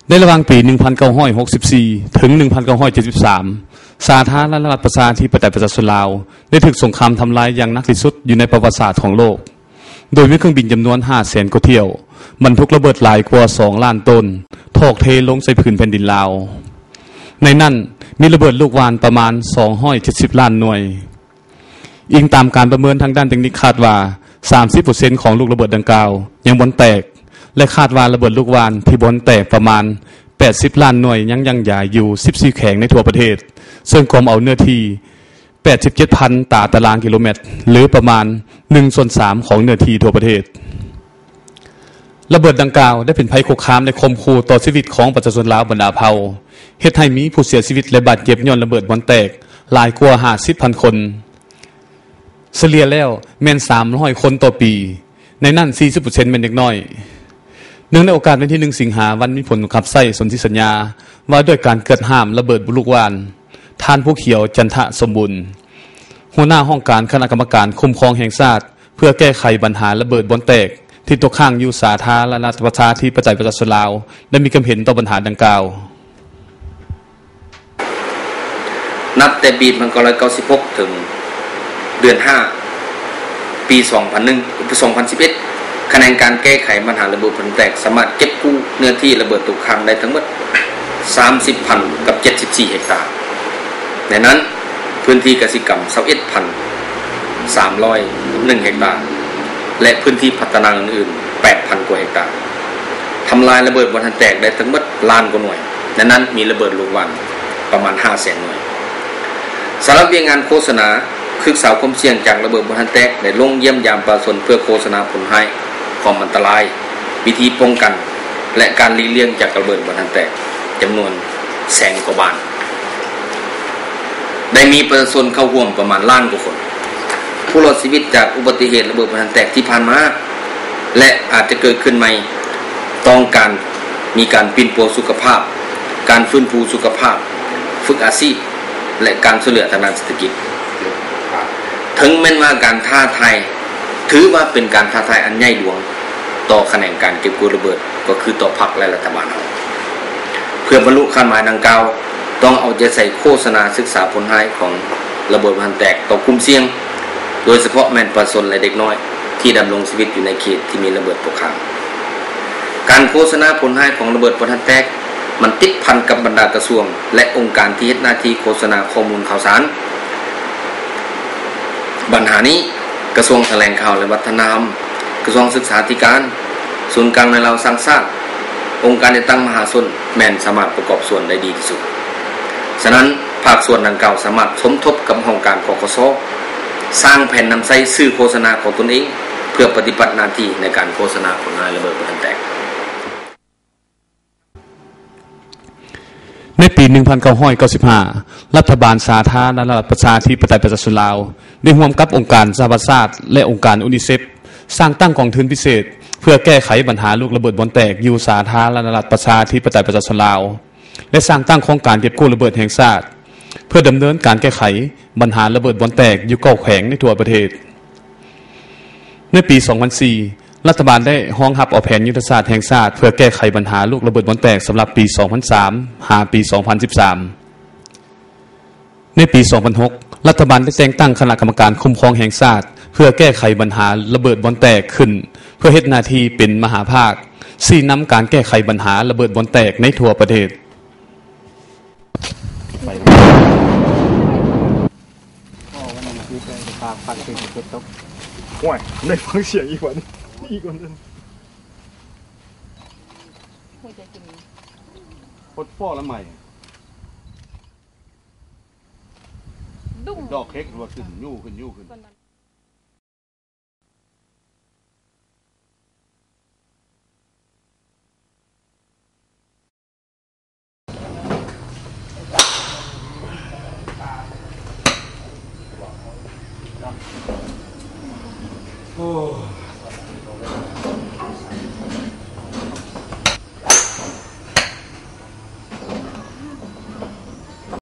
ໃນລະຫວ່າງປີໜຶ່ງພັນເກົ້າຮ້ອຍຫົກສິບສີ່ ເຖິງໜຶ່ງພັນເກົ້າຮ້ອຍເຈັດສິບສາມ ສາທາລະນະລັດປະຊາທິປະໄຕປະຊາຊົນລາວ ໄດ້ຖືກສົງຄາມທຳລາຍຢ່າງໜັກທີ່ສຸດຢູ່ໃນປະຫວັດສາດຂອງໂລກ, ໂດຍມີເຄື່ອງບິນຈຳນວນຫ້າແສນກວ່າຖ້ຽວ ບັນທຸກລະເບີດຫຼາຍກວ່າສອງລ້ານໂຕນ ຖອກເທລົງໃສ່ພື້ນແຜ່ນດິນລາວ. ໃນນັ້ນ ມີລະເບີດລູກຫວ່ານປະມານສອງຮ້ອຍເຈັດສິບລ້ານໜ່ວຍ. ອີງຕາມການປະເມີນທາງດ້ານເຕັກນິກ ຄາດວ່າສາມສິບເປີເຊັນຂອງລູກລະເບີດດັ່ງກ່າວຍັງບໍ່ທັນແຕກ ແລະ ຄາດວ່າລະເບີດລູກຫວ່ານທີ່ບໍ່ທັນແຕກປະມານແປດສິບລ້ານໜ່ວຍຍັງຢັ້ງຢາຍຢູ່ສິບສີ່ແຂວງໃນທົ່ວປະເທດ, ເຊິ່ງກວມເອົາເນື້ອທີ່ແປດສິບເຈັດພັນຕາຕະລາງກິໂລແມັດ ຫຼື ປະມານໜຶ່ງສ່ວນສາມຂອງເນື້ອທີ່ທົ່ວປະເທດ. ລະເບີດດັ່ງກ່າວໄດ້ເປັນໄພຄຸກຄາມ ແລະ ຂົ່ມຂູ່ຕໍ່ຊີວິດຂອງປະຊາຊົນລາວບັນດາເຜົ່າ, ເຮັດໃຫ້ມີຜູ້ເສຍຊີວິດ ແລະ ບາດເຈັບຍ້ອນລະເບີດບ່ອນແຕກຫຼາຍກວ່າຫ້າສິບພັນຄົນ, ສະເລ່ຍແລ້ວແມ່ນສາມຮ້ອຍຄົນຕໍ່ປີ, ໃນນັ້ນສີ່ສິບເປີເຊັນແມ່ນເດັກນ້ອຍ. ເນື່ອງໃນໂອກາດວັນທີໜຶ່ງ ສິງຫາ ວັນມີຜົນບັງຄັບໃຊ້ສົນທິສັນຍາວ່າດ້ວຍການເກີດຫ້າມລະເບີດບຸກລຸກຫວ່ານ, ທ່ານ ພູຂຽວ ຈັນທະສົມບູນ ຫົວໜ້າຫ້ອງການຄະນະກຳມະການຄຸ້ມຄອງແຫ່ງຊາດ ເພື່ອແກ້ໄຂບັນຫາລະເບີດບ່ອນແຕກທີ່ຕົກຄ້າງຢູ່ສາທາລະນະລັດປະຊາທິປະໄຕປະຊາຊົນລາວ ໄດ້ມີຄວາມເຫັນຕໍ່ບັນຫາດັ່ງກ່າວ. ນັບແຕ່ປີໜຶ່ງພັນເກົ້າຮ້ອຍເກົ້າສິບຫົກ ເຖິງເດືອນຫ້າ ປີສອງພັນໜຶ່ງ ສອງພັນສິບເອັດ ຂະແໜງການແກ້ໄຂບັນຫາລະເບີດບ່ອນແຕກສາມາດເກັບກູ້ເນື້ອທີ່ລະເບີດຕົກຄ້າງໄດ້ທັງໝົດສາມສິບພັນກັບເຈັດສິບສີ່ເຮັກຕາ. ໃນນັ້ນ ພື້ນທີ່ກະສິກຳຊາວເອັດພັນສາມຮ້ອຍໜຶ່ງເຮັກຕາ ແລະ ພື້ນທີ່ພັດທະນາອື່ນໆແປດພັນກວ່າເຮັກຕາ. ທຳລາຍລະເບີດບໍ່ທັນແຕກໄດ້ທັງໝົດລ້ານກວ່າໜ່ວຍ, ໃນນັ້ນມີລະເບີດລູກຫວ່ານປະມານຫ້າແສນໜ່ວຍ. ສຳລັບວຽກງານໂຄສະນາ ຄຶກສາວຄວາມສ່ຽງຈາກລະເບີດບໍ່ທັນແຕກ ໄດ້ລົງຢ້ຽມຢາມປະຊາຊົນເພື່ອໂຄສະນາຜົນຮ້າຍ, ຄວາມອັນຕະລາຍ, ວິທີປ້ອງກັນ ແລະ ການຫຼີກລ່ຽງຈາກລະເບີດບໍ່ທັນແຕກ ຈຳນວນແສນກວ່າບ້ານ. ໄດ້ມີປະຊາຊົນເຂົ້າຮ່ວມປະມານລ້ານກວ່າຄົນ. ຜູ້ລອດຊີວິດຈາກອຸບັດຕິເຫດລະເບີດບໍ່ທັນແຕກທີ່ຜ່ານມາ ແລະ ອາດຈະເກີດຂຶ້ນໃໝ່ ຕ້ອງການມີການປິ່ນປົວສຸຂະພາບ, ການຟື້ນຟູສຸຂະພາບ, ຝຶກອາຊີບ ແລະ ການຊ່ວຍເຫຼືອທາງດ້ານເສດຖະກິດ. ເຖິງແມ່ນວ່າການທ້າທາຍ ຖືວ່າເປັນການທ້າທາຍອັນໃຫຍ່ຫຼວງຕໍ່ຂະແໜງການເກັບກູ້ລະເບີດ ກໍຄືຕໍ່ພັກ ແລະ ລັດຖະບານເຮົາ. ເພື່ອບັນລຸຄາດໝາຍດັ່ງກ່າວ ຕ້ອງເອົາໃຈໃສ່ໂຄສະນາສຶກສາຜົນຮ້າຍຂອງລະເບີດບໍ່ທັນແຕກຕໍ່ກຸ່ມສ່ຽງ, ໂດຍສະເພາະແມ່ນປະຊາຊົນ ແລະ ເດັກນ້ອຍທີ່ດຳລົງຊີວິດຢູ່ໃນເຂດທີ່ມີລະເບີດຕົກຄ້າງ. ການໂຄສະນາຜົນຮ້າຍຂອງລະເບີດບໍ່ທັນແຕກ ມັນຕິດພັນກັບບັນດາກະຊວງ ແລະ ອົງການທີ່ເຮັດໜ້າທີ່ໂຄສະນາຂໍ້ມູນຂ່າວສານ. ບັນຫານີ້ ກະຊວງຖະແຫຼງຂ່າວ ແລະ ວັດທະນະທຳ, ກະຊວງສຶກສາທິການ, ສູນກາງນາຍລາວສ້າງຊາດ, ອົງການຈັດຕັ້ງມະຫາຊົນແມ່ນສາມາດປະກອບສ່ວນໄດ້ດີທີ່ສຸດ. ສະນັ້ນ, ພາກສ່ວນດັ່ງກ່າວສາມາດສົມທົບກັບຫ້ອງການ ກກສ ສ້າງແຜນນຳໃຊ້ສື່ໂຄສະນາຂອງຕົນເອງ ເພື່ອປະຕິບັດໜ້າທີ່ໃນການໂຄສະນາຜົນຮ້າຍລະເບີດບໍ່ທັນແຕກ. ໃນປີໜຶ່ງພັນເກົ້າຮ້ອຍເກົ້າສິບຫ້າ ລັດຖະບານສາທາລະນະລັດປະຊາທິປະໄຕປະຊາຊົນລາວ ໄດ້ຮ່ວມກັບອົງການສະຫະປະຊາຊາດ ແລະ ອົງການຢູນິເຊັບ ສ້າງຕັ້ງກອງທຶນພິເສດ ເພື່ອແກ້ໄຂບັນຫາລູກລະເບີດບ່ອນແຕກຢູ່ສາທາລະນະລັດປະຊາທິປະໄຕປະຊາຊົນລາວ ແລະ ສ້າງຕັ້ງໂຄງການເກັບກູ້ລະເບີດແຫ່ງຊາດ ເພື່ອດຳເນີນການແກ້ໄຂບັນຫາລະເບີດບ່ອນແຕກຢູ່ເກົ້າແຂວງໃນທົ່ວປະເທດ. ໃນປີສອງພັນສີ່ ລັດຖະບານໄດ້ຮອງຮັບເອົາແຜນຍຸດທະສາດແຫ່ງຊາດ ເພື່ອແກ້ໄຂບັນຫາລູກລະເບີດບ່ອນແຕກສຳລັບປີສອງພັນສາມ ຫາປີສອງພັນສິບສາມ. ໃນປີສອງພັນຫົກ ລັດຖະບານໄດ້ແຕ່ງຕັ້ງຄະນະກຳມະການຄຸ້ມຄອງແຫ່ງຊາດ ເພື່ອແກ້ໄຂບັນຫາລະເບີດບ່ອນແຕກຂຶ້ນ ເພື່ອເຮັດໜ້າທີ່ເປັນມະຫາພາກ ຊີ້ນຳການແກ້ໄຂບັນຫາລະເບີດບ່ອນແຕກໃນທົ່ວປະເທດ. ໂອ້ຍ ໄດ້ຟັງສຽງອີກບັດນີ້ ອີກຄົນໜຶ່ງ ຫົວໃຈຂຶ້ນ ປົດປໍລະໄໝ ດຸ້ງ ດອກເຄັກວ່າຂຶ້ນ ຍູ້ຂຶ້ນ ຍູ້ຂຶ້ນ.